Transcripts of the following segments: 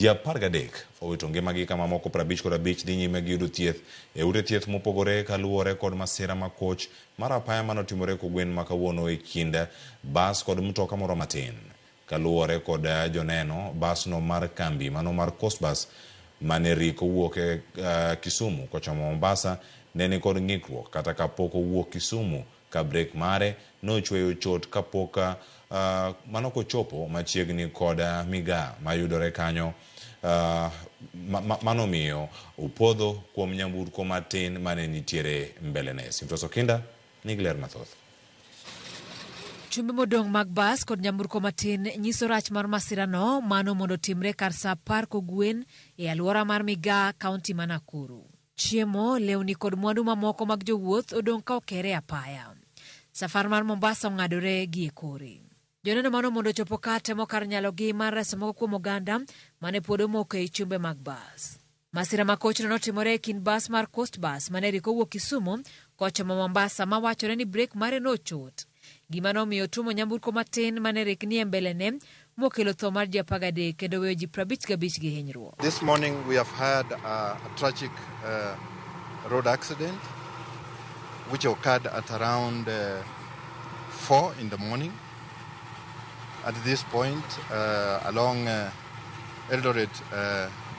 Ji 13 owito ngimagi ka mamoko 55 dhi nyime gi yudo thieth e ute thieth mopogore kaluwore kod masira ma koch mar apaya manotimore kogwen ma kawuono e kind bas kod mtoka moro matin. Kaluwore kod joneno, basno mar kambi mano mar Coast Bus mane rik owuok e Kisumu kochomo Mombasa ne nikod ng'ikruok kata kapok owuok Kisumu ka brek mare nochweyo chot kapok mano kochopo machiegni kod migaa mayudore kanyo manomiyo opodho kuom nyamburko matin mane nitiere mbelene. Simtos Okinda nigi ler mathoth. Chumbe modong' mag bas kod nyamburko matin nyiso rach mar masirano mano mondo otimre kar saa 10 kogwen e alwora mar Migaa, kaunti ma Nakuru. Chiemo, lewni kod mwandu mamoko mag jowuoth odong' ka okere e apaya. Safar mar Mombasa ong'adore gi e kore. Joneno mano mondo ochopo ka temo kar nyalogi mar reso moko kuom oganda mane pod omoko ei chumbe mag bas. Masira ma kochno notimore e kind bas mar Coast Bus mane rik owuok Kisumu kochomo Mombasa ma wachore ni brek mare nochot. Gima nomiyo otuomo nyamburko matin mane rik nie mbelene mokelo tho mar ji 13 kendo weyo ji 55 gi hinyruok. This morning we have had a tragic road accident which occurred at around 4 in the morning. At this point along Eldoret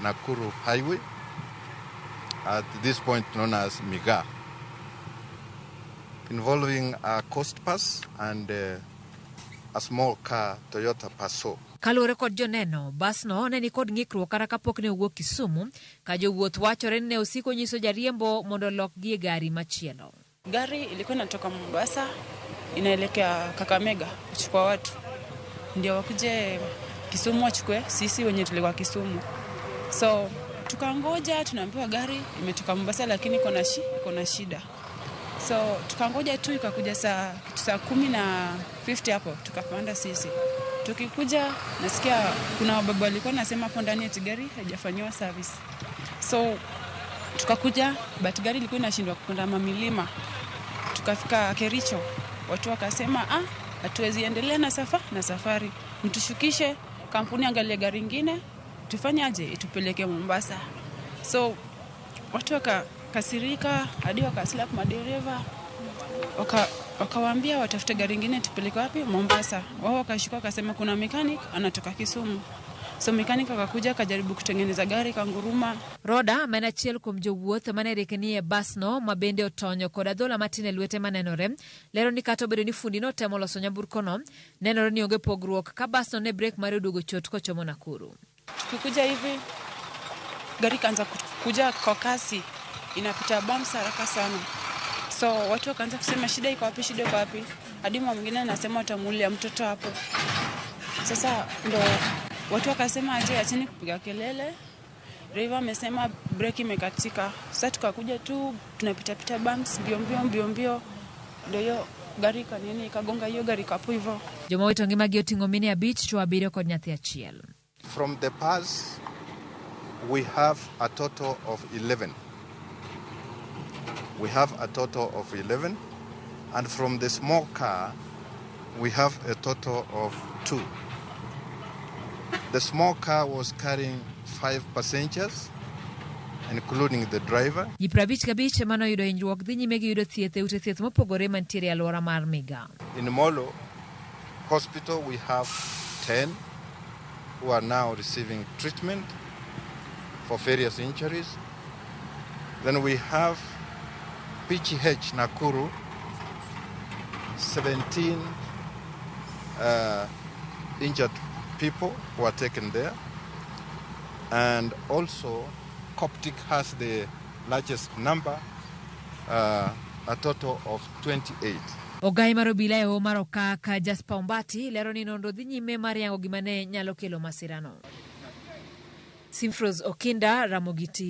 Nakuru Highway, at this point known as Migaa, involving a Coast Bus and a small car, Toyota Passo. Kaluwore kod joneno, basno ne nikod ng'ikruok kata kapok ne owuok Kisumu, ka jowuoth wachore ni ne osiko nyiso jariembo mondo olokgi e gari machielo. Gari ilikuwa inatoka Mombasa inaelekea Kakamega kuchukua watu ndio wakuje Kisumu wachukue sisi wenye tulikuwa Kisumu. So tukangoja, tunaambiwa gari imetoka Mombasa lakini iko na shida. So tukangoja tu ikakuja kitu saa 10:50 hapo tukapanda sisi. Tukikuja nasikia kuna wababa walikuwa nasema hapo ndani eti gari haijafanyiwa service. So tukakuja, but gari ilikuwa inashindwa kupanda mamilima. Tukafika Kericho, watu wakasema hatuwezi endelea na safari, mtushukishe, kampuni angalie gari ingine, tufanyaje itupeleke Mombasa. So watu wakakasirika hadi wakaslap madereva, wakawaambia watafute gari ingine tupeleke wapi Mombasa. Wao wakashuka wakasema kuna mechanic anatoka Kisumu. So mechanic akakuja akajaribu kutengeneza gari kanguruma. Roda ma en achiel kuom jowuoth mane rik ni e basno ma bende otonyo kod adhola matin e lwete manenore, lero ni kata obedo ni fundi notemo loso nyamburkono, nenore ni onge pogruok ka basno ne brek mare oduogo chot kochomo Nakuru. Tukikuja hivi gari kaanza kuja kwa kasi, inapita bumps haraka sana. So watu wakaanza kusema shida iko wapi, shida iko wapi. Hadi mama mwingine anasema watamuulia mtoto hapo. Sasa ndo watu wakasema aje acheni kupiga kelele. Driver amesema breki imekatika. Sasa tukakuja tu tunapita pita bumps mbio mbio mbio mbio. Ndio hiyo gari kanini ikagonga hiyo gari kapo hivyo. Joma owito ngimagi oting'o mine 5, chwo 7 kod nyathi achiel. From the bus we have a total of 11. We have a total of 11, and from the small car we have a total of 2. The small car was carrying 5 passengers, including the driver. Ji 55 ema noyudo hinyruok dhi nyime gi yudo thieth e ute thieth mopogore mantiere e alwora mar Migaa. In Molo Hospital we have 10 who are now receiving treatment for various injuries. Then we have PGH Nakuru, 17 injured people who are taken there. And also Coptic has the largest number, a total of 28. Ogai mar obila e hoho mar Okak, Jasper Ombati, lero ni nonro dhi nyime mar yango gima ne nyalo kelo masirano. Simfros Okinda, Ramogi TV.